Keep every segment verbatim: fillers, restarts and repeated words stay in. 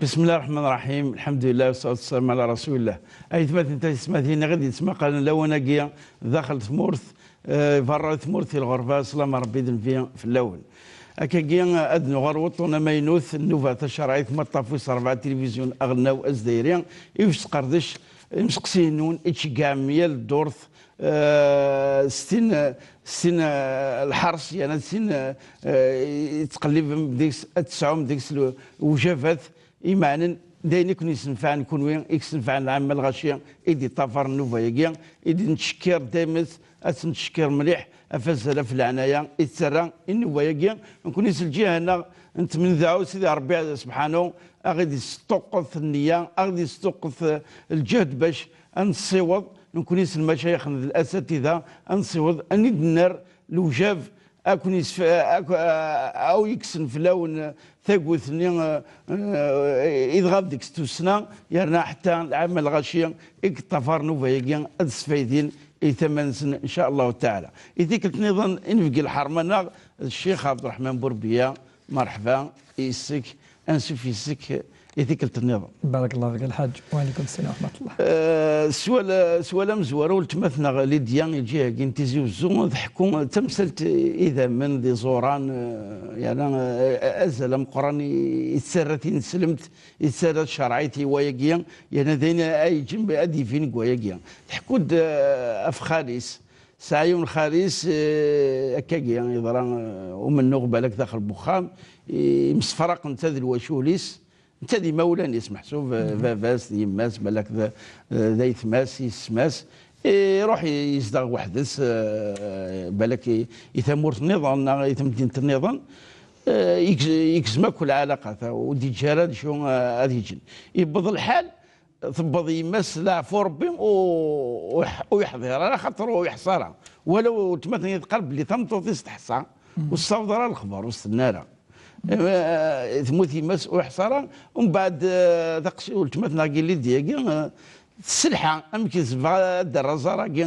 بسم الله الرحمن الرحيم. الحمد لله والصلاة والسلام على رسول الله. Aytmaten, taytmatin i ɣ-d-yettmaqalen lawan-agi daxel tmurt, eh, berra tmurt, i lɣerba, sslam n Rebbi d nnbi fell-awen. Akkagi, eh, ad nuɣal wuṭṭun amaynut n nnuba tacerɛit, maṭṭaf wis rebɛa, tilivizyu aɣelnaw azdayri, i usqerdec imseqsiyen-nwen i tceggɛem yal ddurt, eh, s tin, s tin, eh, lḥers, yerna s tin, eh, eh, i tettqellibem deg-s, ad tesɛum deg-s lewjabat, imeɛnen d ayen i ken-yessenfɛen kunwi, i yessenfɛen lɛamma lɣaci i d-iṭṭafaren nnuba-agi, i d-nettcekkir daymet, ad tt-nettcekkir mliḥ ɣef azal ɣef leɛnaya i tettarra i nnuba-agi. Nekkni s lǧiha-nneɣ nettmendaɛu Sidi Ṛebbi Sebḥanu a ɣ-id-yesṭuqqet nniya, a ɣ-id-yesṭuqqet, eh, lǧehd bac ad nessiweḍ, nekkni s lmacayix d lasatida, ad nessiweḍ ad d-nerr lewjab, ad ken-yesf-, ad k-, a, a wen-yekksen fell-awen tagut-nni, eh, eh, i dɣa deg-s tussna, yerna ḥetta lɛamma lɣaci i yeṭṭafar nnuba-agi ad sfaydin i tama-nsen, in ca Allahu taɛala. I tikkelt nniḍen i nbeggi lḥerma-nneɣ d Ccix Ɛebderreḥman Burbiya, merḥba yes-k, ansuf yes-k i tikkelt nniḍen. بارك الله فيك الحاج، وعليكم السلام ورحمة الله. Eh, swal, swal amezwaru, weltma-tneɣ Lidya, i lǧiha-agi n Tizi Uzzu, tḥekku d tamsalt idammen d iẓuran, eh, yerna, eh, azal ameqqran i, i tettarra tineslemt, i tettarra tcerɛit i wayagi, yerna d ayen ay yeǧǧen ad d-yibin deg wayagi. Tḥekku-d, eh, ɣef xali-s, tesɛa yiwen xali-s, eh, akkagi, yeḍra, eh, umennuɣ balak daxel n wexxam, i, imsefraq netta d lwacul-is, netta d imawlan-is, meḥsub, eh, baba-s d yemma-s, balak d, eh, d aytma-s, yessetma-s, iruḥ i, yezdeɣ weḥd-s, eh, balak i, i tamurt nniḍen, neɣ i temdint nniḍen, eh, yegz-, yegzem akk lɛalaqat, ur d-yeǧǧi ara d acu, eh, ad yeǧǧen. Yewweḍ lḥal, tewweḍ yemma-s, leɛfu Rebbi, u, u, ur yeḥḍir ara, xaṭer ur yeḥṣa ara. Wala weltma-tneɣ teqqar belli tameṭṭut-is teḥṣa, ur tessaweḍ ara lexber, ur s-tenna ara. Eh, temmut yemma-s, ur yeḥṣa ara. Umbeɛd, eh, taqci-, weltma-tneɣ Lidya-agi, eh, tesselḥa, amek tebɣa ad d-terr aẓar-agi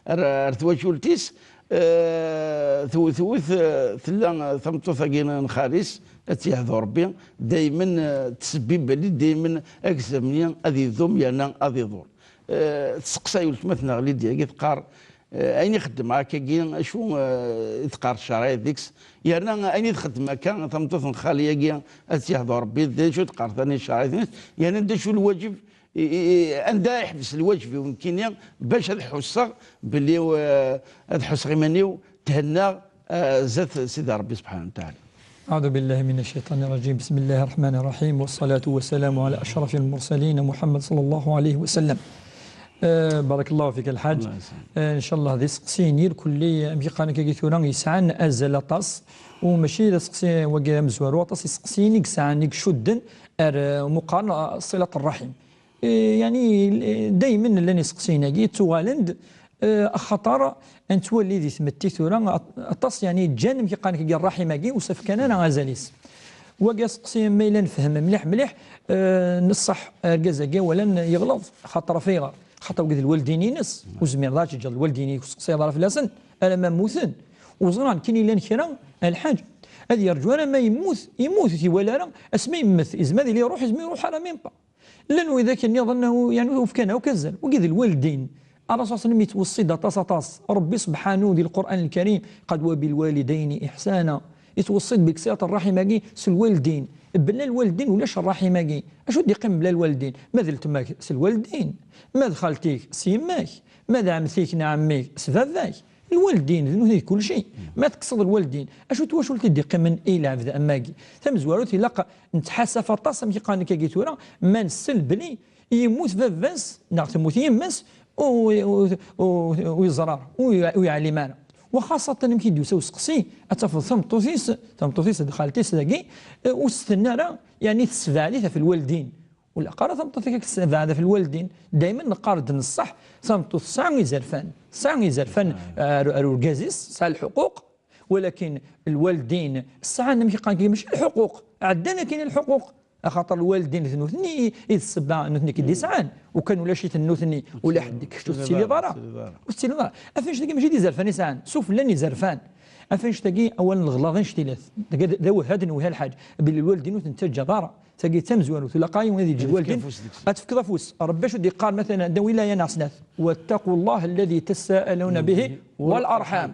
ar, ar twacult-is, eh, tewwet, tewwet, eh, tella tameṭṭut-agi n xali-s, ad tt-yehdu Rebbi, daymen, eh, tettsebbib belli daymen agzam-nni ad idum yerna ad iḍul. Eh, tesseqsay weltma-tneɣ Lidya-agi, teqqar, eh, ayen i xeddmeɣ akkagi, acu, eh, i teqqar ccariɛa deg-s? Yerna ayen i txeddem akka tameṭṭut n xali-agi, ad tt-yehdu Rebbi, d acu i teqqar tani ccariɛa deg-s? Yerna d acu lwaǧeb, i, i, i, anda iḥbes lwaǧeb-iw nekkini bac ad ḥusseɣ belli, eh, ad ḥusseɣ iman-iw thennaɣ, eh, zdat Sidi Rebbi subḥanahu wa taɛala. أعوذ بالله من الشيطان الرجيم. بسم الله الرحمن الرحيم. والصلاة والسلام على أشرف المرسلين محمد صلى الله عليه وسلم. Eh, بارك الله فيك الحاج. Eh, إن شاء الله d iseqsiyen irkelli, amek i qqaren akka tura, yesɛan azal aṭas, u mačči d aseqsi wagi amezwaru, aṭas iseqsiyen i yesɛan, i icudden ar, eh, meqqar, eh, صلة الرحم. Eh, yeɛni, eh, daymen llan iseqsiyen-agi, ttuɣalen-d, eh, axaṭer nettwali di tmetti tura at-, aṭas, yeɛni, ǧǧan, amek i qqaren, agi ṛṛaḥim-agi, ur s-fkan ara azal-is. Wagi aseqsi, ma yella nefhem mliḥ, mliḥ, eh, n ṣṣeḥ, argaz-agi awal-a yeɣleḍ, xaṭer ɣef ayɣer? Xaṭer wagi d lwaldin-ines, ur zmireḍ ad teǧǧeḍ lwaldin-ik ur teseqsayeḍ ara fell-asen, alamma mmuten. U ẓran kan yellan kra, a lḥaǧ, ad yerǧu alamma yemmut, yemmut, ur t-iwala ara, asmi yemmet, yezmer ad yili iruḥ, yezmer ur iruḥ ara même pas. Llan widak nniḍen, yeɛni, ur fkan akk azal. Wagi d lwaldin. Ṛṛasul صلى الله عليه وسلم yettweṣṣi-d aṭas, aṭas. Ṛebbi subḥanu di Lqur'an Lkarim, قد وبالوالدين إحسانا. Yettweṣṣi-d deg ṣilat ṛṛaḥim-agi s lwaldin. Bla lwaldin ulac ṛṛaḥim-agi. Acu d-iqqim bla lwaldin? Ma d letma-k s lwaldin, ma d xalti-k s yemma-k, ma d ɛemti-k neɣ ɛemmi-k s baba-k. Lwaldin, d nutni d kulci. Ma tekkseḍ lwaldin, acu n twacult i d-iqqimen i lɛebd am wagi? Tamezwarut, ilaq nettḥasaf aṭas, amek i qqaren akkagi tura, ma nsel belli yemmut baba-s neɣ temmut yemma-s u, u, u, u yeẓra ara, u, u yeɛlim ara. Wa xaṣatan amek i d-yusa useqsi, ad tafeḍ tameṭṭut-is, tameṭṭut-is d xalti-s dagi, eh, ur s-tenna ara, yeɛni tessebɛed-it ɣef lwaldin. Ur ilaq ara tameṭṭut akka tessebɛed ɣef lwaldin. Daymen neqqar-d n ṣṣeḥ, tameṭṭut tesɛa izerfan. Tesɛa izerfan ar, ar urgaz-is, tesɛa lḥuquq, walakin lwaldin sɛan, amek i qqaren, mačči lḥuquq, ɛeddan akkin lḥuquq. Axaṭer lwaldin d nutni i d ssebba, nutni i d-isɛan. U kan ulac-iten nutni, ula ḥedd kečč ur tettiliḍ ara. Ur tettiliḍ ara. Af annect-agi mačči d izerfan i sɛan, sufella n izerfan. Af annect-agi awal n leɣlaḍ annect-ilat. D, d awehhad n wihal ḥaǧ. Belli lwaldin ur ten-tettaǧǧaḍ ara. Tagi d tamezwarut, ilaq yiwen ad yeǧǧ lwaldin. Ad tefkeḍ afus. Ṛebbi acu d-yeqqar, matalan, da wilaya neɣ snat: واتقوا الله الذي تساءلون به والأرحام.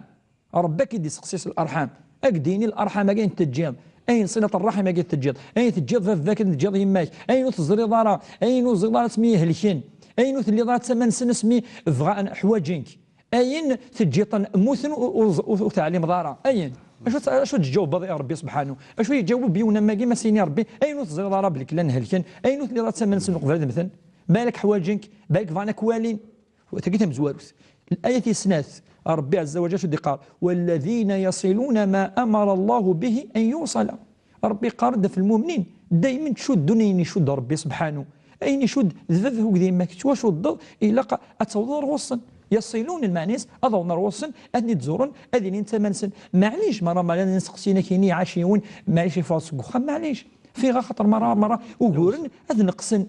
Ṛebbi ad k-id-iseqsi s larḥam. Ad k-d-yini larḥam-agi n teǧǧiḍ, ayen ṣilat ṛṛaḥim-agi teǧǧiḍ, ayen teǧǧiḍ baba-k, ayen teǧǧiḍ yemma-k, ayen ur teẓriḍ ara, ayen ur ẓriḍ ara asmi helken, ayen ur telliḍ ara d tama-nsen asmi bɣan, ḥwaǧen-k. Ayen teǧǧiḍ-ten mmuten ur, ur, ur, ur teɛlimeḍ ara. Ayen. Acu, acu teǧǧawbeḍ i Ṛebbi subḥanu? Acu yeǧǧaweb yiwen am wagi ma s-yini Ṛebbi ayen ur teẓriḍ ara belli llan helken, ayen ur telliḍ ara d tama-nsen uqbel ad mmten? Balak ḥwaǧen-k, balak bɣan ad k-walin. Tagi tamezwarut. Layat tis snat, Ṛebbi ɛezza wa ǧalla acu d-iqqar: والذين يصلون ما أمر الله به أن يوصل. Ṛebbi yeqqar-d ɣef lmumnin, daymen ttcuddun ayen icudd Ṛebbi subḥanu. Ayen icudd d baba-k d yemma-k, tettwacuddeḍ, ilaq ad tawḍeḍ ar ɣur-sen. Yaṣilun, lmeɛna-s ad awḍen ar ɣur-sen, ad ten-id-ẓuren, ad ilin d tama-nsen. Maɛlic, mara mara ad nseqsi, ad k-yini iɛac yiwen, maɛlic, yeffeɣ seg uxxam, maɛlic. Fiɣ axaṭer mara mara uguren ad neqsen.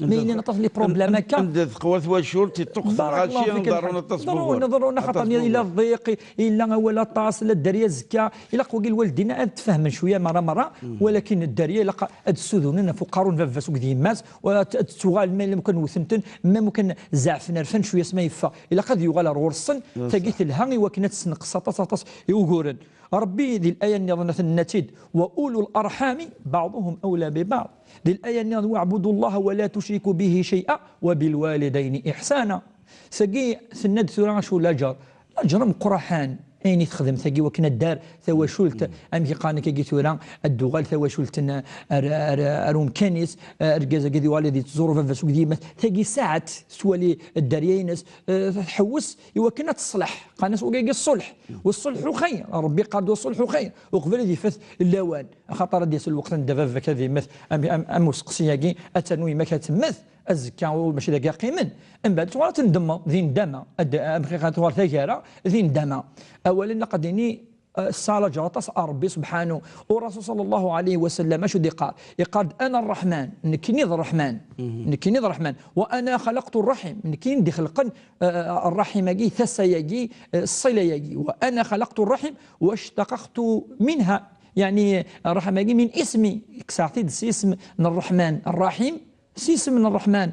Ma yellan aṭas les problèmes akka. Anda teqwa twacult, iṭṭuqet lɣaci, ḍerrun aṭas n wuguren. Ḍerrun, ḍerrun, axaṭer yella ḍiq, yella awal aṭas, la dderya azekka. Ilaq wagi lwaldin ad tfehmen cwiya mara mara, walakin dderya ilaq ad ssudunen ɣef uqerru n baba-s akked yemma-s, ad, ad tuɣal ma yella mukan wten-ten, ma mukan zeɛfen, rfan cwiya s ma yeffeɣ. Ilaq ad yuɣal ar ɣur-sen, tagi telha i wakken ad tesneqs aṭas aṭas i wuguren. Ṛebbi di laya nniḍen ad t-nna-tt-id: وأولو الأرحام بعضهم أولى ببعض. Di laya nniḍen: واعبدوا الله ولا تشركوا به شيئا وبالوالدين إحسانا. Tagi tenna-d tura acu laǧer? Laǧer ameqqran, ayen i texdem tagi wakken ad d-terr tawacult, amek i qqaren akkagi tura, ad d-tuɣal tawacult n, ar, ar, ar umkan-is, argaz-agi ad yuɣal ad yettẓur baba-s akked yemma-s. Tagi saɛet tettwali dderya-ines, eh, tḥewwes i wakken ad teṣleḥ. Qqaren-as wagi ṣṣulḥ. والصلح خير. Ṛebbi yeqqar-d: والصلح خير. Uqbel ad yeffet lawan. Axaṭer ad d-yas lweqt anda baba-k ad yemmet, am, am, am useqsi-agi, ad ternu yemma-k ad temmet, azekka ur mačči dagi ad qqimen. Mbeɛd tuɣal ad tendemmeḍ, di ndama. Ad, amek i tuɣal taggara, di ndama. Awalen ilaq ad d-nini, eh, ssalaǧer aṭas ar Ṛebbi subḥanu. U Ṛasul ṣalla Llahu ɛalayhi wa sallam, acu d-iqqar? Iqqar-d: أنا الرحمن, nekkini d Ṛṛeḥman. Nekkini d Ṛṛeḥman. وأنا خلقت الرحم, nekkini d-ixelqen, eh, ṛṛaḥim-agi, tasa-yagi, eh, ṣṣila-yagi. وأنا خلقت الرحم واشتققت منها. Yeɛni, ṛṛeḥma-agi min ismi, kkseɣ-t-id s yisem n Ṛṛeḥman, Ṛṛaḥim, s yisem n Ṛṛeḥman.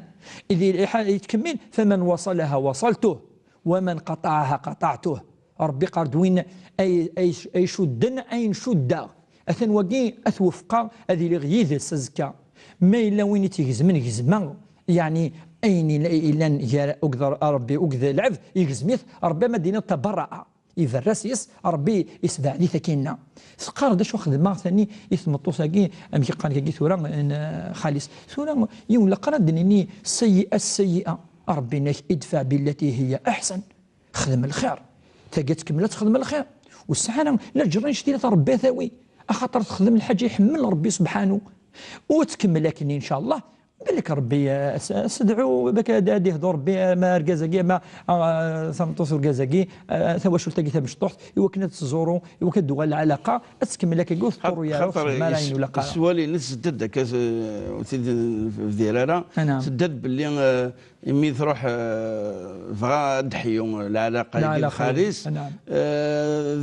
Ihi, iḥa-, yettkemmil: فمن وصلها وصلته، ومن قطعها قطعته. Ṛebbi yeqqar-d: win ay, ay, ay cudden, ayen cuddeɣ. Atan wagi, ad t-wefqeɣ, ad iliɣ yid-s azekka. Ma yella win i tt-igezmen, gezmeɣ. Yeɛni, ayen ila-, ilan gar, akked Ṛ-, Ṛebbi, akked lɛebd, igzem-it Ṛebbi, ama d-iniḍ tabarra'a. Iberra s yes, Ṛebbi isbeɛd-it akkinna. Teqqar-d acu xedmeɣ tani i tmeṭṭut-agi, amek i qqaren-agi tura, n, xali-s. Tura, yiwen laqar ad d-nini: سيئة السيئة، Ṛebbi yenna-k: ادفع بالتي هي أحسن. Xdem lxir. Tagi ad tkemmel ad texdem lxir. Ur tesɛi ara laǧer annect-ilat Ṛebbi ad tawi. Axaṭer texdem lḥaǧa iḥemmel Ṛebbi subḥanu. U tkemmel akken, incallah. Balak Ṛebbi, eh, s-, sedɛu, balak ad, ad ihdu Ṛebbi, eh, ma argaz-agi, ma, ah, tameṭṭut urgaz-agi, eh, tawacult-agi tamecṭuḥt, i wakken ad teẓuru, i wakken ad d-tuɣal lɛalaqa, ad tkemmel akkagi ur teṭṭuru ara, ur texdem ara ayen ur ilaq ara. Sswal-ines sedda-d akka, eh, ur t-id-bdir ara, sedda-d belli, eh, imi truḥ, eh, tebɣa ad d-teḥyu lɛalaqa-agi d xali-s, eh,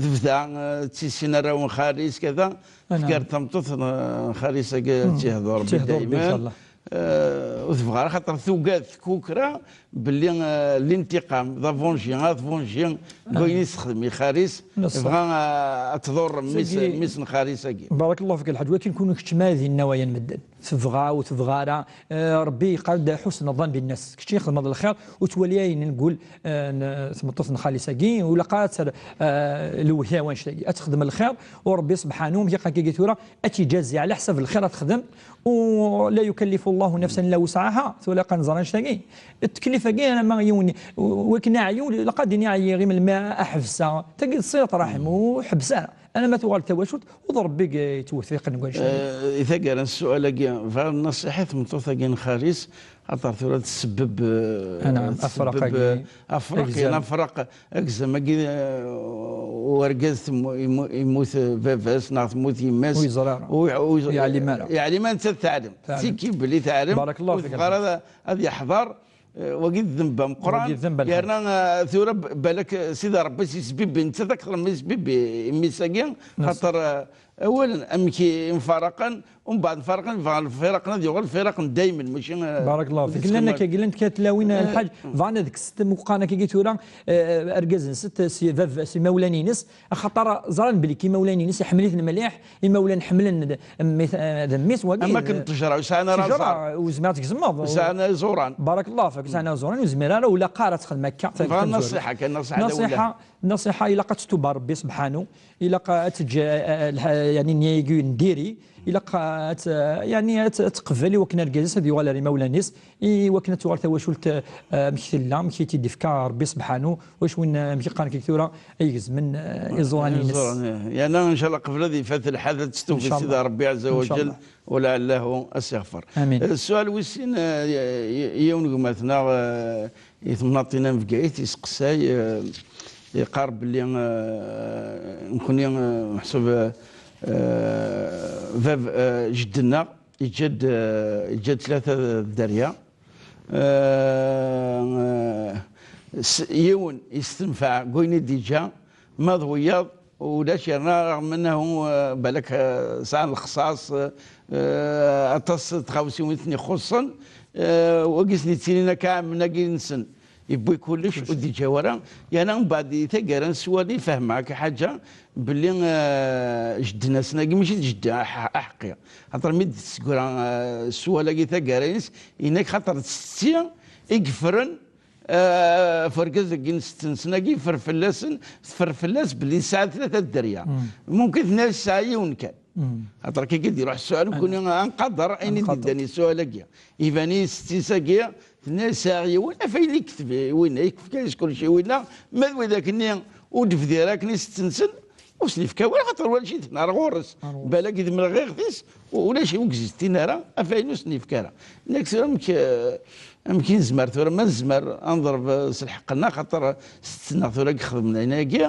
tebda, eh, d tissin arraw n xali-s, kada, tger tameṭṭut n, eh, xali-s-agi, ad tt-ihdu Ṛebbi dayman. Eh, ur tebɣa ara, xaṭer tugad tkukra belli, eh, l'intiqam, d avunji, ad vunji deg wayen i texdem i xali-s, tebɣa, eh, ad tḍurr mmi-s, mmi-s n xali-s-agi. Barakallahu fik, Lḥaǧ, walakin kun kečč ma dinna waya n medden. Tebɣa ur tebɣa ara, eh, Ṛebbi yeqqar-d: حسن الظن بالناس. Kečč i xedmeḍ lxir, ur twali ayen n wul, eh, n tmeṭṭut n xali-s-agi, ur ilaq ara ad terr, eh, lewhi annect-agi. Ad texdem lxir, u Ṛebbi subḥanu, amek i qqaren-agi tura, ad tt-iǧazi ɛla ḥsab lxir ad texdem, u لا يكلف الله نفسا إلا وسعها, tura qqaren neẓra annect-agi. Tteklif-agi, alamma yiwen, wakken aɛyu, ilaq ad d-ini ɛyiɣ, i melmi a ḥebseɣ? Tagi d ṣilat ṛaḥim, ur ḥebbes ara. Alamma tuɣal tawacult, u d Ṛebbi i yettweffiqen deg wannect-agi. Eh, i taggara n ssual-agi, bɣiɣ nnaṣiḥa i tmeṭṭut-agi n xali-s, axaṭer tura tsebbeb, eh, afraq-agi, eh, afraq, agzam. Yeɛni afraq, agzam-agi, eh, urgaz temmu-, yemmu-, yemmut, eh, baba-s, neɣ temmut yemma-s. Ur yeẓri ara. Ur, ur, yeɛlim ara. Yeɛlim ara, nettat teɛlem. Teɛlem. Tiki belli teɛlem. Barakallahu fik. Ur tebɣa ara ad, ad yeḥḍer. Eh, wagi d ddneb ameqqran. Wagi d ddneb ameqqran. Yerna, eh, tura b-, balak, eh, Sidi Ṛebbi s-, yesbibbi nettat akteṛ mi yesbibbi mmi-s-agi, xaṭer, eh, Awalen, amek i mfaraqen, umbeɛd mfaraqen, bɣan lfiraq, ad yuɣal lfiraq n daymen, mačči, eh, Barakallahu fik. Llan akka, llan kra tlawin, eh, lḥaǧ, bɣan ad kksen, meqqan akka tura, eh, argaz-nsen, si bab, si imawlan-ines, axaṭer ẓran belli imawlan-ines iḥemmel-iten mliḥ, imawlan ḥemmlen d mmi-s wagi. Am akken ṭṭejra, ur sɛan ara ẓer. Ur zmireɣ ad tgezmeḍ. Ur sɛan iẓuran. Barakallahu fik, ur sɛan iẓuran, ur zmireɣ ara, ur ilaq ara ad texdem akka. Bɣan nasiḥa kan, nasiḥa d awla. Nasiḥa, ad tettub ar Rebbi subḥanu, ilaq ad teǧǧ, eh, eh, yeɛni nniya-agi n diri, ilaq ad, yeɛni ad teqbel i wakken argaz-is ad yuɣal ar imawlan-is, i wakken ad tuɣal tawacult, eh, amek tella, amek i tt-id-ifka Rebbi subḥanu, wacu win, eh, amek i qqaren kik tura, ay gezmen, eh, iẓuran-ines. Iẓuran, eh. Yeɛni, ncallah, qbel ad ifat lḥal, ad testufi Sidi Rebbi ɛezza wa jell, wala Allahu ad s-iɣfer. Amin. Eh, ssual wis sin, eh, y-, y-, yiwen n gma-tneɣ, eh, i temnaḍt-inna n Bgayet, iseqsay, eh, yeqqar belli, eh, nekni, eh, meḥsub, eh, eh, bab, eh, jeddi-nneɣ, yeǧǧa-d, eh, yeǧǧa-d tlata dderya. Eh, s-, yiwen yestenfeɛ deg wayen i d-yeǧǧa, ma d wiyaḍ ulac, yerna raɣem annahu, eh, balak, eh, sɛan lexṣaṣ, eh, aṭas n tɣawsiwin i ten-ixuṣṣen, eh, wagi sen-yettilin akka ɛemmen-agi-nsen. Yewwi kullec, ur d-yeǧǧa wara. Yerna mbeɛd di taggara n sswal-i fehmeɣ akka ḥaǧa, belli, eh, jedden-asen-agi mačči d jeddi aḥ-, aḥeqqi. Xaṭer mi d-tessegra, eh, sswal-agi taggara-ines, yenna-k xaṭer d setti i yeffren, eh, ɣef urgaz-agi n setten-nsen-agi, yeffer fell-asen, teffer fell-as belli yesɛa tlata dderya. Mumkin tenna yesɛa yiwen kan. Xaṭer akka i d-iruḥ ssual, nekkni ad nqader ayen i d-yeddan i ssual-agi. Iban-iyi setti-s-agi, tenna sɛiɣ yiwen, af ayen i yekteb i winna, yefka-yas kullec i winna, ma d widak-nni ur d-bdir akken i setten-nsen, ur sen-yefka wara, xaṭer walac-iten ar ɣur-s. Balak i d-mleɣ iɣef-is, u-, ulac ur gzit-in ara, af ayen ur sen-yefka ara. Nekk tura amek, eh, amek i nezmer tura, ma nezmer ad neḍreb, eh, s lḥeqq-nneɣ, xaṭer setten-nneɣ tura i ixedmen ayen-agi,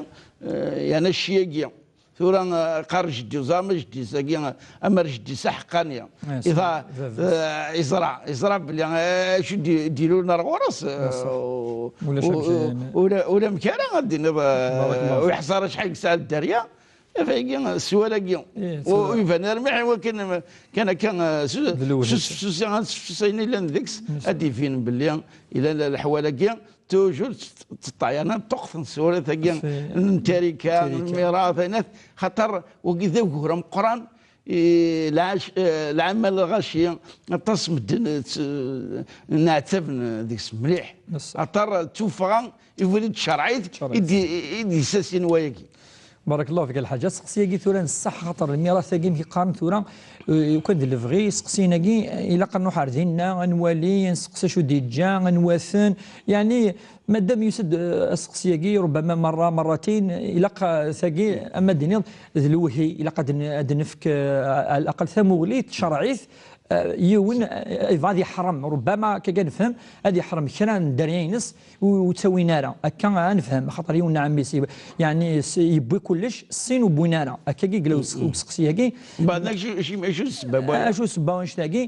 eh, yeɛni cci-agi. Tura, eh, qqar jeddi, uẓar ma jeddi-s-agi, amer jeddi-s aḥeqqani. Iḍa, eh, iẓra, iẓra belli, eh, acu d-, d-ilulen ar ɣur-s, eh, u-, u-, ula, ula amek ara ad d-tiniḍ, eh, ur iḥṣa ara acḥal i yesɛa dderya, af ayagi, sswal-agi. U-, iban ar mliḥ i wakken, kan akka, eh, s-, s-, s-, s-, ayen yellan deg-s, ad d-ibin belli yella leḥwal-agi, toujours teṭṭayanen ṭṭuqt n tsura-agi n tarika, n lmirat, ayen at-, xaṭer wagi d agur ameqqran, i lɛac-, eh, lɛamal lɣaci, aṭas medden, eh, tt-, nɛettaben deg-s mliḥ. Xaṭer d tuffɣa i ubrid n tcerɛit i d-, i d-yessasin wayagi. Barakallahu fik a Lḥaǧ. Aseqsi-agi tura n ṣṣeḥ, xaṭer lmirat-agi, amek i qqaren tura, eh, ukan d lebɣi, iseqsiyen-agi, eh, ilaq ad nruḥ ar dinna, ad nwali, ad nseqsi acu d-yeǧǧa, ad nwaten. Yeɛni, madam yusa-d, eh, aseqsi-agi, rubbama merra, merratin, ilaq, eh, tagi, ama d-tiniḍ, d lewhi, ilaq ad n-, ad nefk, eh, ɛla laqal tamuɣli, tcerɛit, eh, yiwen, eh, yebɣa ad yeḥrem, rubbama akka ad nefhem, ad yeḥrem kra n dderya-ines, ur, ur ttawin ara. Akka ad nefhem, axaṭer yiwen n ɛemmi-s, yeɛni s-, yewwi kullec, sin ur wwin ara. Akka i yella useqsi-agi. Mbeɛd, acu, acu, acu d ssebba? Acu d ssebba annect-agi?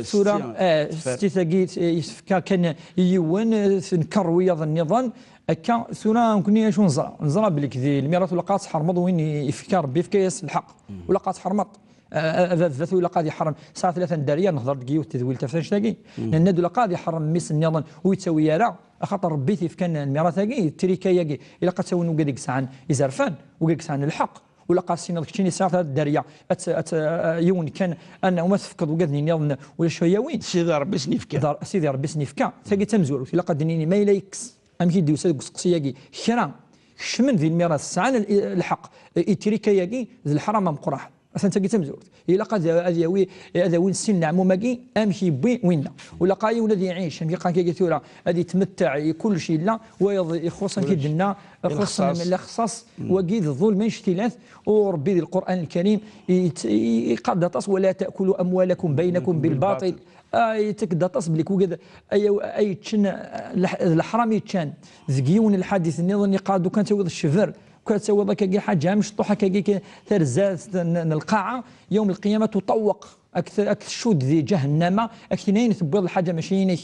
Tura, eh, setti-agi, eh, yefka kan i yiwen, eh, tenkeṛ wiyaḍ nniḍen. Akka, tura, nekkni acu neẓra? Neẓra belli di lmirat ur ilaq ad tḥermeḍ win i-, yefka Rebbi, yefka-yas lḥeqq. Ur ilaq ad tḥermeḍ. Eh, eh, baba-tneɣ ur ilaq ad yeḥrem. Tesɛa tlata n dderya, nehḍer deg yiwet tedwilt ɣef annect-agi. Nenna-d ur ilaq ad yeḥrem mmi-s nniḍen ur yettawi ara, axaṭer Rebbi i t-yefkan lmirat-agi, ttrika-agi, ilaq ad tt-awin wigad i yesɛan izerfan, wigad i yesɛan lḥeqq. Ur ilaq ad as-tiniḍ keččini tesɛiḍ tlata n dderya, ad tt-, ad tt-, eh, yiwen kan, anna uma tefkeḍ wigad nniḍen ulac ay awin. Sidi Rebbi i sen-yefka. Sidi Rebbi i sen-yefka. Tagi d tamezwarut, ilaq ad d-nini ma yella yekkes. Amek i d-yusa deg useqsi-agi? Kra kecmen di lmirat, sɛan l-, lḥeqq, i ttrika-agi d leḥram ameqqran. Atan tagi d tamezwarut. Ilaq ad, ad yawi, ad awin sin leɛmum-agi, amek yewwi winna. Ur ilaq ara yiwen ad iɛic, amek i qqaren kagi tura, ad yetmetteɛ i kullec yella, wayeḍ ixuṣṣ, amek i d-nenna, ixuṣṣ lexṣaṣ. Wagi d ḍulm annect-ilat, u Rebbi di Lqur'an Lkarim, i, i, iqad aṭas, ولا تأكلوا أموالكم بينكم بالباطل. Ah, yettak-d aṭas belli wigad ay, ay ččan, eh, leḥ-, d leḥram i ččan. Deg yiwen n lḥadit nniḍen yeqqar-d, ukan tawiḍ ccber, ukan tawiḍ akkagi ḥaǧa amecṭuḥ akkagi k-, tarzat n, n lqaɛa, yawm lqiyama tuṭawweq, ak t-, ak tcudd di ǧahennama, ak tin ayen tewwiḍ lḥaǧa mačči inek.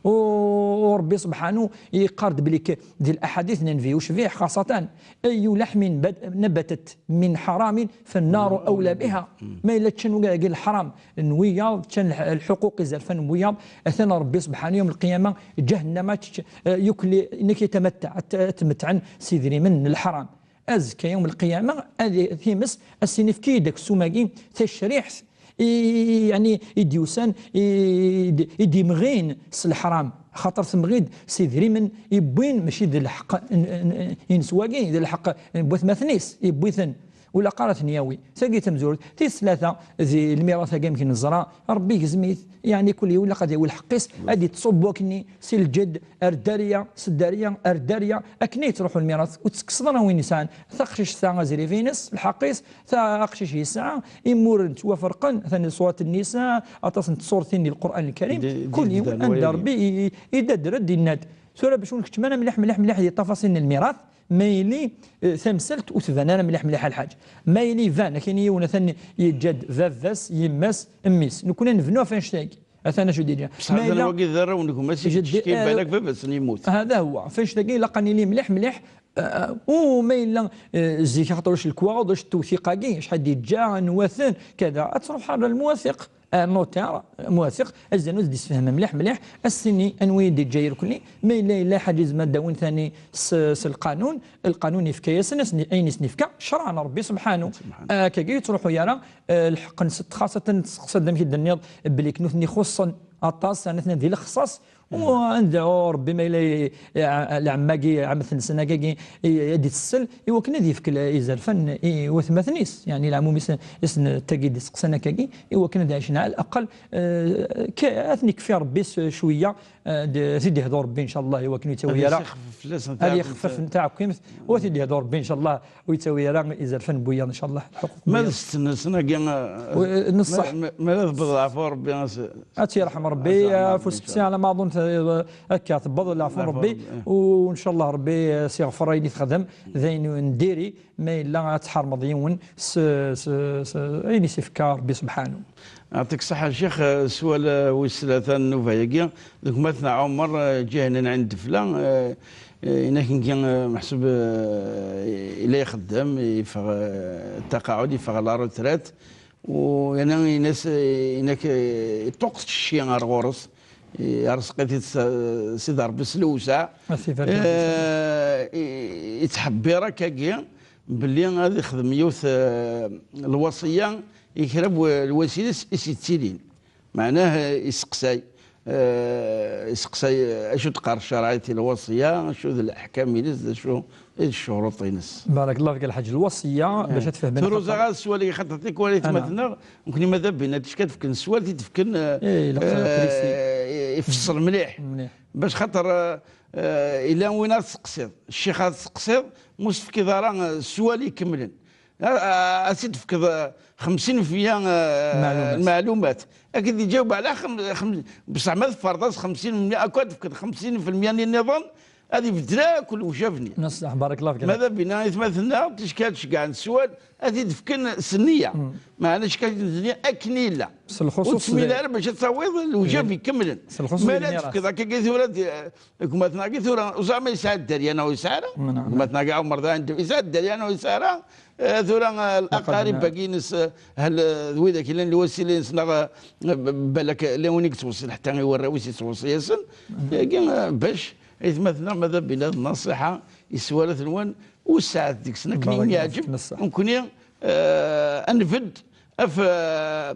U Rebbi subḥanu yeqqar-d belli k-, di laḥadit n Nnbi ucbiḥ xaṣatan, أي لحم بد-، نبتت من حرام فالنار أولى بها. Ma yella ččan wigi lḥaram n wiyaḍ, ččan lḥ-, lḥuquq izerfan n wiyaḍ, atan Rebbi subḥanu yawm lqiyama, ǧahennama, čč-, eh, yukli, nekk yetamattaɛ, at-, atmettɛen s idrimen n lḥaram. Azekka yawm lqiyama, ad i-, times, ad s-in-ifk-id aksum-agi, tacriḥt, i, yeɛni, i d-yusan, i d-, i d-imɣin s leḥram, xaṭer temɣi-d s idrimen i wwin, mačči d lḥeqq n, n, ines wagi, d lḥeqq n watmaten-is i wwi-ten, ula qqar ad ten-yawi. Tagi tamezwarut. Tis tlata, di lmirat-agi amek neẓra, Rebbi igzem-it, yeɛni kul yiwen ilaq ad yawi lḥeqq-is, ad yettṣubbu akkenni si lǧedd ar dderya, s dderya ar dderya, akken i yettruḥu lmirat, ur ttekkseḍ ara win yesɛan. Taqcict tesɛa azrib-ines, lḥeqq-is, ta-, aqcic yesɛa, imur ttwaferqen, atan di Surat Nnisa, aṭas n tsurtin di Lqur'an Lkarim, Di, di kul yiwen yebdan anda wayagi. Rebbi i, i, idadder-d, yenna-d. Tura bac ur nkeččem ara mliḥ, mliḥ, mliḥ di ṭafasil n lmirat, ma yili, eh, tamsalt ur tban ara mliḥ, mliḥ a lḥaǧ. Ma yili iban, akken yiwen atan yeǧǧa-d baba-s, yemma-s, mmi-s. Nekkni nebnu ɣef annect-agi. Atan acu d-yeǧǧa. Bṣeḥ Ma atan yella wagi d arraw n gma-s, Jeddi, kečč kan eh, balak baba-s n yemmut. Hada huwa. F annect-agi ilaq ad nili mliḥ, mliḥ, eh, u ma yella, eh, zik axaṭer ulac lekwaɣeḍ, ulac tewfiq-agi, acḥal d-yeǧǧa, anwa-ten, kada, ad truḥ ar lmuwafiq, ar notaire, muwafiq, azdan ur d-isefhem mliḥ, mliḥ, ad s-tini anwa i d-yeǧǧa irkelli, ma yella, yella ḥaǧa izmer ad d-awin tani s, s lqanun, lqanun yefka-yasen, asen, ayen i sen-yefka, ccṛeɛ n Rebbi subḥanu. Subḥanu. Akkagi ur yettruḥu ara, eh, lḥeqq-nsen, xaṣatan testeqsaḍ amek i d-tenniḍ, belli k-, nutni xuṣṣen aṭas, atan di lexṣaṣ, u anda, u Rebbi ma yella i, i, lɛemma-agi, ɛemmet-nsen akkagi, i, ad d-itessel, i wakken ad yefk l-, izerfan i watmaten-is, yeɛni leɛmum-is, is n tagi d-iseqsan akkagi, i wakken ad ɛicen ɛal aqal, eh, k-, ad ten-ikfi Rebbi s cwiya, eh, d-, ad t-id-ihdu Rebbi, ncallah, i wakken ur yettawi Ad ara, yessexfef fell-asen ad taɛkemt. Yexfef taɛkemt, u ad t-id-ihdu Rebbi, ncallah, ur yettawi ara izerfan n wiyaḍ, ncallah, lḥuquq n Ma d wiyaḍ. Setten-nsen-agi, eh, U-, n ṣṣeḥ. Ma, ma, ma la tebbeḍ leɛfu Rebbi, as-, Ad tt-yerḥem Rebbi, Ad tt-yerḥem Rebbi, fu tsetti ncallah. Ɛla maḍun, eh, akka tebbeḍ leɛfu n Leɛfu Rebbi, Rebbi, eh. U ncallah Rebbi, eh, s-iɣfer ayen i texdem, d ayen n diri, ma yella ad tḥermeḍ yiwen s, s, s, ayen i s-ifka Rebbi subḥanu. Yeɛṭik ṣṣeḥḥa, a Ccix, eh, sswal, eh, wis tlata n nnuba-agi, d gma-tneɣ Ɛumer, eh, Ǧihnan Ɛin Defla, eh, eh, inak ngi, eh, meḥsub, eh, ila ixeddem, yeffeɣ, eh, taqaɛud, yeffeɣ la retraite, u yana inas, eh, inak, eh, iṭṭuqet cci ar ɣur-s, eh, arezq-it-id s, Sidi Ṛebbi s lewseɛ. A s-ibarek. Eh, i-, ittḥebbir akkagi, belli ad ixdem yiwet, eh, lwaṣiyya i kra n wa-, lwasilat i s-yettilin. Meɛnah, eh, iseqsay, eh, iseqsay, eh, acu d-teqqar ccariɛa i lwaṣiyya, acu d leḥkam-ines, d acu i d ccuruṭ-ines. Barakallahu fik a lḥaǧ. Lwaṣiyya, eh, bac ad tfehmen. Tura xaṭer uẓaɣ ad sswal i xaṭer tikwal i tmatneɣ, nekni ma d abina, ticka ad fken sswal, ti d-fken, eh, eh, ilaq, eh, précis. Eh, ifeṣṣel mliḥ. Mliḥ. Bac xaṭer, eh, eh, ila win ad tseqsiḍ, ccix ad tseqsiḍ, ma ur s-tefkiḍ ara, eh, sswal ikemlen. A, a, ad s-id-tefkeḍ, eh, xemsin fi meyya, eh, Lmeɛlumat. Lmeɛlumat. Ad k-id-iǧaweb ɛla xem-, xem-, bṣeḥ ma tferḍ-as xemsin fi meyya, akk ad tefkeḍ xemsin fi meyya nniḍen, ad ibeddel akk lewjab-nni. Neṣṣeḥ, barakallahu fik. Ma d abina i tmatneɣ, ticka ad ceggɛen sswal, ad t-id-fken s nniya. Meɛna ticka ad t-id-fken akken yella. S lxuṣuṣ Ur tmil d- ara bac ad tawiḍ lewjab ikemlen. S lxuṣuṣ Ma d la lmiras. Tefkeḍ akka tura, di-, gma-tneɣ-agi tura, ur ẓer ma yesɛa dderya neɣ ur yesɛa ara. Nɛam. Gma-tneɣ-agi Ɛumer da, yesɛa dderya neɣ ur yesɛa ara. Eh, tura, eh, laqarib-agi-ines, eh, hel, eh, d widak yellan lwasila-ines neɣ, eh, b-, balak, eh, llan win i yettweṣṣil ḥetta i warraw-is yettweṣṣi-yasen. Yagi, eh, bac aytmaten-nneɣ ma d abinad nnaṣiḥa, i sswalat-nwen, u ssaɛat deg-sen akken i Barakallahu wen-yeɛǧeb, fik, neṣṣaḥ. Nekkni, eh, ad nbedd af, eh,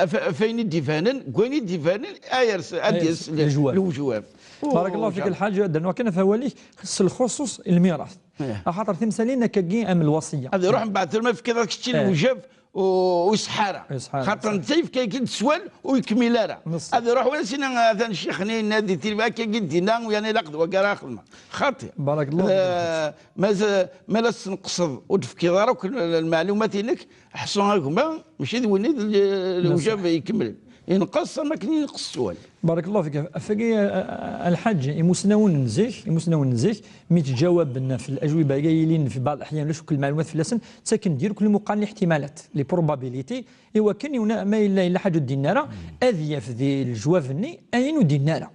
af, af ayen i d-ibanen, deg wayen i d-ibanen, ay ers-, ad Ay d-yas ers-, le-, lejwab. Lewjwab. Barakallahu fik, Lḥaǧ, ad d-rnuɣ kan ɣef wawal-ik, s lxuṣuṣ lmirat. Ih. Axaṭer timsalin akkagi am lwaṣiyya. Ad iruḥ mbeɛd tura ma tefkiḍ-as kečči Eh. lewjab u, u iṣeḥḥa ara. Iṣeḥḥa ara, Xaṭer iṣeḥḥa. Netta yefka-ak-id sswal u ikmil ara. Neṣṣaḥ. Ad iruḥ wala sina atan ccix-nni yenna di tilba akkagi d-inna u yani ilaq d wagi ara xedmeɣ. Xaṭi. Barakallahu Eh, fik. Ma z-, ma la tesneqseḍ ur d-tefkiḍ ara akk l-, lmeɛlumat-inek, ḥṣu a gma, mačči d win i d l-, Neṣṣaḥ. Lewjab ikemlen. Inqes am akken inqes sswal. Barakallahu fik. Ɣef wagi, a, a, a Lḥaǧ, imusnawen n zik, imusnawen n zik, mi ttǧawaben ɣef lajwiba-agi yilin fi baɛḍ leḥyan, ulac akk lmeɛlumat fell-asen, ttaken-d irkel imuqal n liḥtimalat, les probabilités, i wakken yuna, ma yella, yella ḥaǧa ur d-yenni ara, ad yaf di lejwab-nni ayen ur d-yenni ara.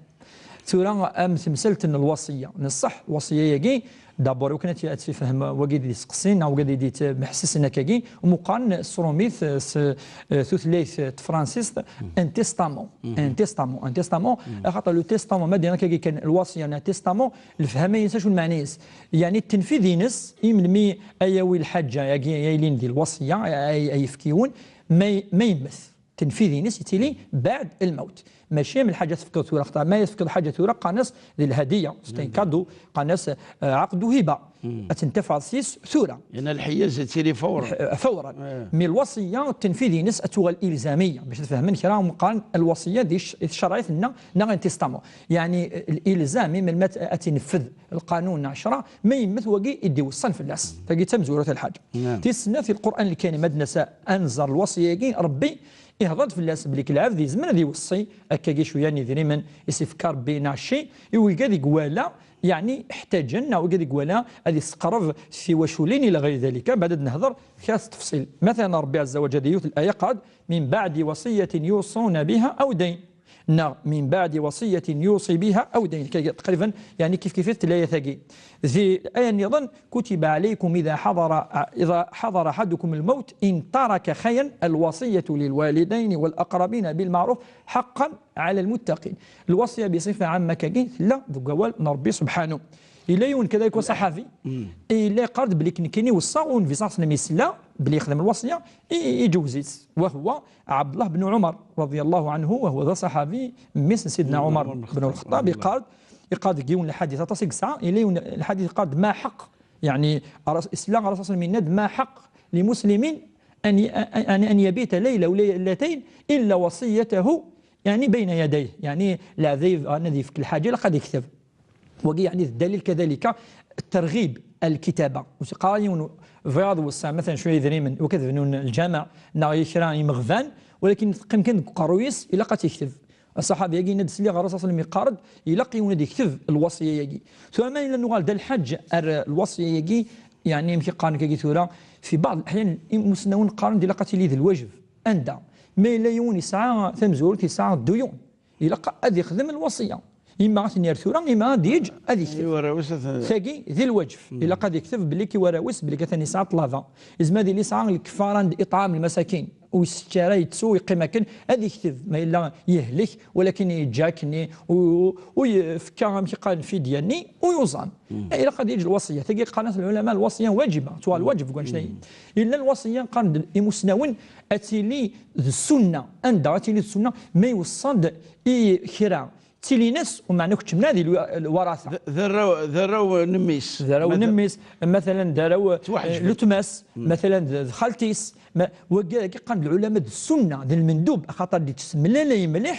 Tura am temsalt n lwasiya. Neṣṣeḥ, lwasiya-agi, d'abord, wakken ad tt-, ad tt-ifhem wagi d-iseqsin, neɣ wagi d-, d-ittmeḥsisen akkagi, umuqan s trumit, s, eh, tutlayt tefransist, un testament. Un testament. Un testament, axaṭer le testament, ma d-yenna akkagi kan lwasiya neɣ testament, lefhama-ines acu lmeɛna-ines? Yeɛni tenfid-ines, i melmi ay yawi lḥaǧa-agi, ay yilin di lwasiya, ay, ay yefk yiwen, ma, ma yemmet. Tenfid-ines yettili baɛd lmawt. Mačči am lḥaǧa tefkeḍ tura, xaṭer ma tefkeḍ lḥaǧa tura, qqaren-as di lhadiya, c'est un cadeau, qqaren-as, eh, ɛaqd uhiba. Ad tentafɛeḍ s-yes tura. Yerna lḥeyya-s yettili fawran. Eh, fawran. Eh. Mi lwasiya, tenfid-ines ad tuɣal ilzamiya. Bac ad tfehmen kra, qqaren lwasiya di c-, di tcerɛit-nneɣ, neɣ un testament. Yeɛni, eh, lilzam, i melmi ad, ad tinfed lqanun neɣ ccreɛ, ma yemmet wagi i d-iweṣṣan fell-as. Tagi d tamezwarut n lḥaǧa. Naam. Tis snat, i Lqur'an Lkarim, ad nasa ad nẓer lwasiya-agi, Rebbi ihḍer-d fell-as belli lɛebd yezmer ad iweṣṣi akkagi cwiya n yidrimen i s-ifka Rebbi neɣ cci i wigad i iwala, yeɛni, ḥtaǧen, neɣ wigad i iwala ad isseqreb tiwaculin ila ɣayr dalika, baɛd ad nehḍer kra s ttefṣil. Matalan, Rebbi Ɛezza wa Ǧal di yiwet n laya qal-d, من بعد وصية يوصون بها أو دين. Neɣ من بعد وصية يوصي بها أو دين. Kagi, taqriban, yeɛni, kif kif i tella ayat-agi. Di aya nniḍen, كتب عليكم إذا حضر، إذا حضر أحدكم الموت إن ترك خيرا الوصية للوالدين والأقربين بالمعروف حقا على المتقين. Lwasiya bṣifa ɛamma akkagi tella deg wawal n Rebbi subḥanu. Yella yiwen kadalik wa ṣaḥabi, yella yeqqar-d belli nekkini weṣṣaɣ u Nnbi ṣalla Llahu ɛalayhi wa sallam yesla belli yexdem lwasiya, i, iǧewwez-itt. وهو عبد الله بن عمر رضي الله عنه، وهو d aṣaḥabi, mmi-s n Sidna Ɛumar ben Lxeṭṭab, yeqqar-d, yeqqar-d deg yiwen n lḥadit, aṭas i yesɛa, yella yiwen n lḥadit yeqqar-d: ما حق، yeɛni, Ṛas-, yesla Ṛasul ṣalla Llahu ɛalayhi wa sallam yenna-d: ما حق لمسلم أن ي-، أن، أن يبيت ليلة أو ليلتين إلا وصيته، yeɛni, بين يديه، yeɛni, lɛebd yebɣan ad yefk lḥaǧa, ilaq ad yekteb. Wagi, yeɛni, d ddalil kadalika, terɣib lkitaba. Ur s-qqar yiwen bɣiɣ ad weṣṣaɣ, matalan, cwiya idrimen, u ad bnun lǧameɛ, neɣ i kra imeɣban, walakin teqqim kan deg uqerruy-is, ilaq ad t-yekteb. Aṣaḥabi-agi yenna-d, sliɣ ɣer Ṛasul ṣalla Llahu ɛalayhi wa sallam yeqqar-d, ilaq yiwen ad yekteb lwasiya-agi. Tura ma yella nuɣal d lḥaǧ ar lwasiya-agi, yeɛni, amek i qqaren akkagi tura, في بعض الأحيان imusnawen qqaren-d ilaq ad tili d lwajeb. Anda? Ma yella yiwen yesɛa tamezwarut, yesɛa dduyun, ilaq ad yexdem lwasiya. Imma ad ten-yerr tura, imma ad yeǧǧ ad yekteb. I warraw-is ad ten- Tagi d lwajeb. Ilaq ad yekteb belli i warraw-is belli atan yesɛa ṭṭlaba. Yezmer ad yili yesɛa lkefara n iṭɛam lmasakin. Ur yessečč ara, yettu, yeqqim akken, ad yekteb. Ma yella yehlek, walakin yeǧǧa akkenni, u, u, u yefka, amek i qqaren, lfidya-nni, u yuẓam. Ilaq ad yeǧǧ lwasiya. Tagi qqaren-as lɛulama lwasiya wajiba, tuɣal lwajeb deg wannect-agi. Yella lwasiya, qqaren-d imusnawen, ad tili d ssunna. Anda ad tili d ssunna? Ma iweṣṣa-d i kra, tilin-as, u meɛna keččmen ad lwaratha. D, d arraw, d arraw n mmi-s. D arraw n mmi-s, matalan d arraw, eh, n weltma-s, matalan d, d xalti-s. Ma, wagi, wagi qqaren-d lɛulama d ssunna, d lmendub, axaṭer d-yettsemlalay mliḥ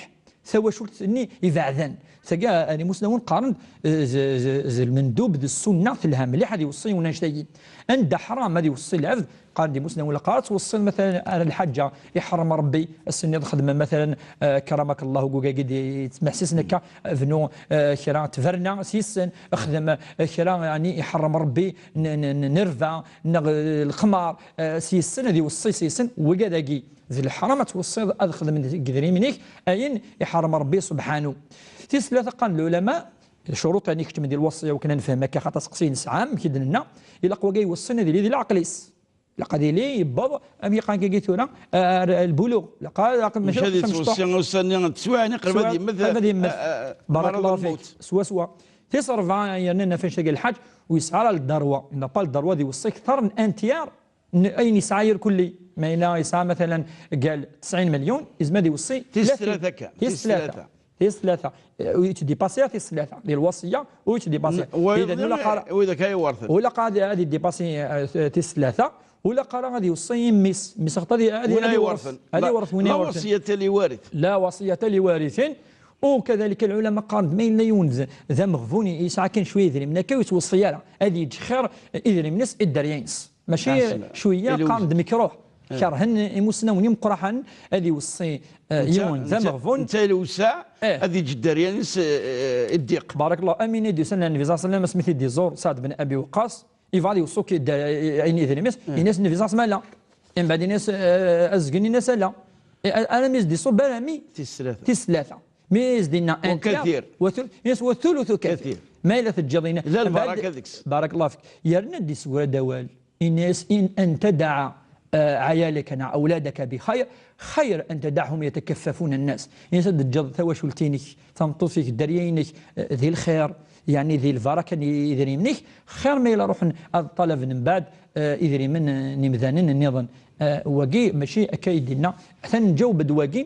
tawacult-nni ibeɛden. Tagi, eh, imusnawen qqaren-d, eh, z, z, z lmendub, d ssunna, telha mliḥ ad iweṣṣi yiwen annect-agi. Anda ḥram ad iweṣṣi lɛebd, qqaren-d imusnawen, ilaq ad tweṣṣiḍ, matalan, ar lḥaǧa iḥrem Rebbi, ass-nni ad xedmen, matalan, eh, kramaka Llah, ugugagi d-, yettmeḥsisen akka, bnu, eh, kra n tberna s yes-sen, xdem, eh, kra, yeɛni, iḥrem Rebbi, n, n, n, n rrba, neɣ, eh, lqemar, eh, s yes-sen, ad iweṣṣi s yes-sen, wigad-agi. D leḥram ad tweṣṣiḍ ad xedmen deg idrimen-ik ayen iḥrem Rebbi subḥanu. Tis tlata, qqaren lɛulama, ccuruṭ, yeɛni, keččmen di lwasiya, wakken ad nefhem akka, xaṭer aseqsi nesɛa, amek i d-nenna, ilaq wagi iweṣṣin ad yili di leɛqel-is. Ilaq ad yili yewweḍ, amek i qqaren akkagi tura, ar lbuluɣ. Ilaq ad, ilaq, mačči ad yettweṣṣi ussan-nni n teswiɛin, qrib ad yemmet, qrib ad yemmet. Ah, ah, barakallahu fik. Swaswa. Tis rebɛa, yerna naf annect-agi lḥaǧ, ur yesɛi ara ldarwa. Il n'a pas le droit ad iweṣṣi kter n un tiers n ayen yesɛa irkelli. Ma yella yesɛa, matalan, qal tesɛin milyun, yezmer ad iweṣṣi tis tlata. Tis tlata. Tis tlata. Eh, ur yettdipasi ara tis tlata. Di lwasiya, ur yettdipasi ara. Idan, ur ilaq ara, ur ilaq ara ad, ad yeddipasi, eh, tis tlata. Ur ilaq ara ad iweṣṣi i mmi-s. Mmi-s, axaṭer ad, ad, ad iweṛṛet. Ad iweṛṛet win iweṛṛten. لا وصية لوارث. لا وصية لوارث. U kadalika lɛulama qqaren-d, ma yella yiwen d, d ameɣbun, yesɛa kan cwiya idrimen, akka ur yettweṣṣi ara, ad yeǧǧ xir idrimen-is i dderya-ines. Mačči cwiya, qqaren-d mekruh. Kerhen imusnawen imeqqraḥen ad iweṣṣi, eh, yiwen d ameɣbun. Netta ilewseɛ ad yeǧǧ dderya-ines, eh, i ddiq. Barakallah. Am win i d-yusan ar Nnbi ṣalla Llahu ɛalayhi wa sallam asmi t-id-iẓur Saɛd ben Abi Waqqas, yebɣa ad iweṣṣi akk i dder-, i, i, ayen idrimen-is, yenna-as Nnbi ṣalla Llahu ɛalayhi wa sallam ala. Mbeɛd yenna-as, eh, azgen, yenna-as ala. Eh, armi i s-d-iṣubb armi tis tlata. Tis tlata. Mi as-d-yenna un tiers, وكثير. وثلث, yes, وثلث كثير. كثير. Ma yella teǧǧiḍ-ina. La lbaraka deg-s. بارك الله فيك. Yerna-d yeswura-d awal. Ini-as, إن أن تدع, آه، عيالك neɣ أولادك بخير، خير أن تدعهم يتكففون الناس. Ini-as ad d-teǧǧeḍ tawacult-inek, tameṭṭut-ik, dderya-inek, eh, di lxir, yeɛni di lbaraka n yidrimen-ik, xir ma yella ruḥen ad ṭalaben mbeɛd, eh, idrimen, eh, n yimdanen nniḍen. Eh, wagi mačči akka i d-yenna. Atan nǧaweb-d wagi.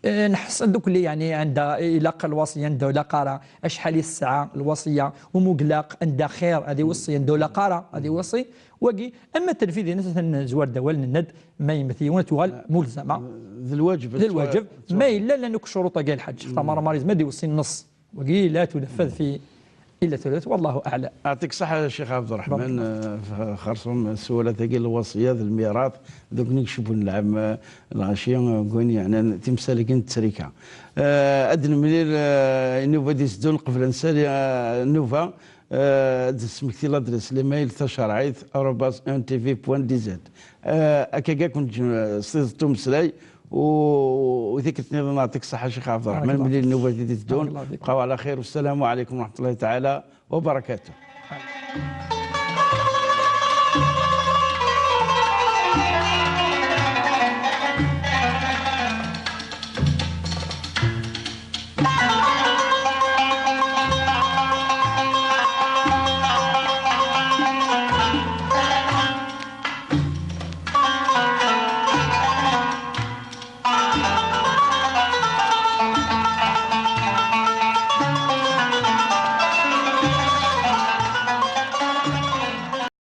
Eh, nḥess dukli, yeɛni, anda ilaq lwaṣi, anda ilaq ara, acḥal i tesɛa lwaṣi, umuglaq, anda xir ad iweṣṣi, anda ilaq ara ad iweṣṣi. Wagi, ama tanfidin, atan nezwar-d awal, nenna-d ma yemmet yiwen ad tuɣal mulzama. D lwaǧeb. D lwaǧeb. Ma yella llan akk ccuruṭ-agi, lḥaǧ, xaṭer ma yezmer ad iweṣṣi nneṣ. Wagi la tuneffad fi illa ثلث، والله أعلم. يعطيك الصحة يا شيخ عبد الرحمن. بارك الله فيك. آه، ف-، خرصهم السؤال هذاك الوصية، الميراث، دوك نكشفوا نلعب، آه، الغاشية، آه، كون يعني تمسالك نتسريكا. آه، أدن مليل، آه، نوفا ديسدون قبل نسالي، آه، نوفا، آه، دسمكتي لادريس ليميل تشرعيت arobase N T V point D Z. آه، أكا كنت، آه، صيد توم سلاي، و-، وذيك الاثنين نعطيك الصحة شيخ عبد الرحمن، بارك الله مليل فيك. نوفا ديسدون. بارك الله فيك. بقاو على خير، والسلام عليكم ورحمة الله تعالى وبركاته.